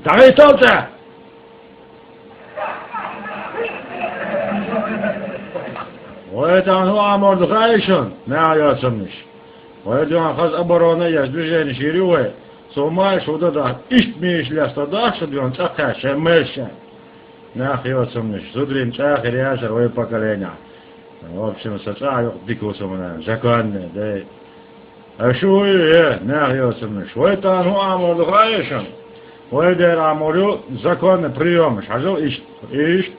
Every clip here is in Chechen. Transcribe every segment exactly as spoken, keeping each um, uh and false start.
ДӀахӀийтал цӀа! Вай, тахана хӀун Ӏамор ду хаьий шуна, наха йоцурнаш? Вай, дуьхьал хаза оборона еш движени йийр ю вай. Цо ма аьлла, шу дан дахь, иштта миша лаьцна дахь шу дуьхьал цӀа кхаьчча, шайн майрша. Наха йоцурнаш, зударийн чӀагӀ хир яцара вай поколениехь. В общем, со чӀагӀ юкъа дика ву со ма аьлла, законный, дай. Аша вуй, э, наха йоцурнаш. Вай тахана хӀун Ӏамор ду хаьий шуна? Вай дера Ӏамор ю законный приёмаш. Хьажал иштта, иштта,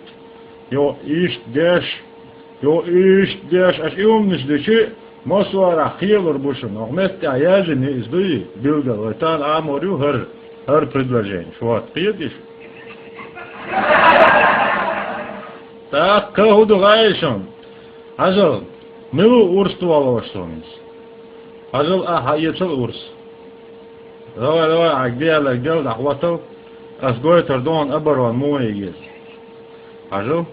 йо, иштта деш, йо, иштта деш. Аша и хӀуманаш дичи, массо а арахь кхелур бу шуна. Оха меттехь яздина иза дуй, билггал. Вай тахана Ӏамор ю хӀара, хӀара предложени. Вот, кхетий шу? ТӀаккха хӀун ду хаьий шуна? Хьажал, мила ву урс тохалуш суна иза? Хьажал, ахь хьаэцал урс. Давай, давай, хьайга дела, дела, дӀахӀоттал. Ас гойтур ду хьуна оборона муха ю иза. Хьажал.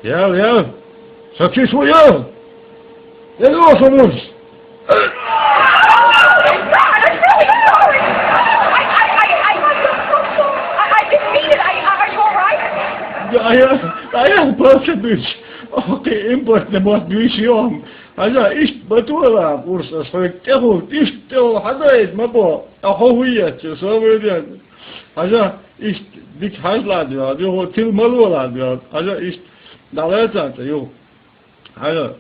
Ял, ял! Со кийча ву, ял! Ял, ял, со урс! Да, я, а я просто дыш. Окей, импортный бот дыш, ё. Хьажа, иштта ма тохал урс, ас хьоьга тӀехула, иштта тӀехула хьадаийта ма бо, а хьо хӀун ецча, со вайден. Хьажа, иштта дика хьажа ладоьгӀа, дуьхьал тила ма ло ладоьгӀа. Хьажа, иштта дӀалаьцна цӀа юха. Хьажа,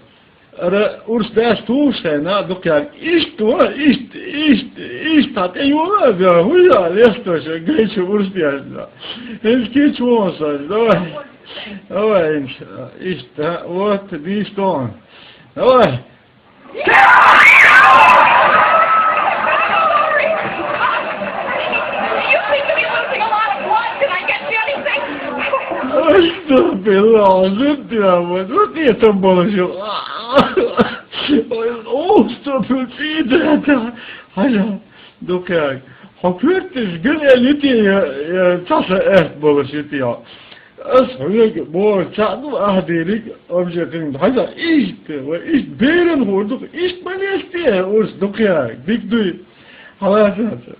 ара урс даьлча тухуш хенахь, дукха яьлла, иштта ван, иштта, иштта, иштта, хьан тӀе йола а бен, хӀун я, лестоша, гайчу урс деш. ХӀинца кийча вон сан, давай. Давай, хӀинца, иштта, вот, дийш тон. Давай. Ой, что было, вот это было же. Ой, о, что было, да, да. Хьажа, дукхаьг. Хьо коьрташ ган аьлла йитий, я, цхьа сан аьтта болуш йитий хьо. Ас хьоьга боху цхьаъ ду, ахь дийриг, обжекъинг. Хьажа, иштта, ва иштта беран хӀур ду, иштта ма леста те, урс дукхаьг, дика дуй. Хьалацаца.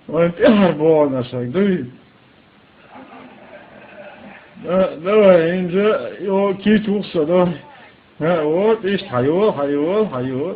Вайн тӀаьхьара боху аса, дуй. Да, давай, хӀинца, йо, кийча ву-кх со, давай. ХӀа, вот, иштта, хьайола, хьайола, хьайола.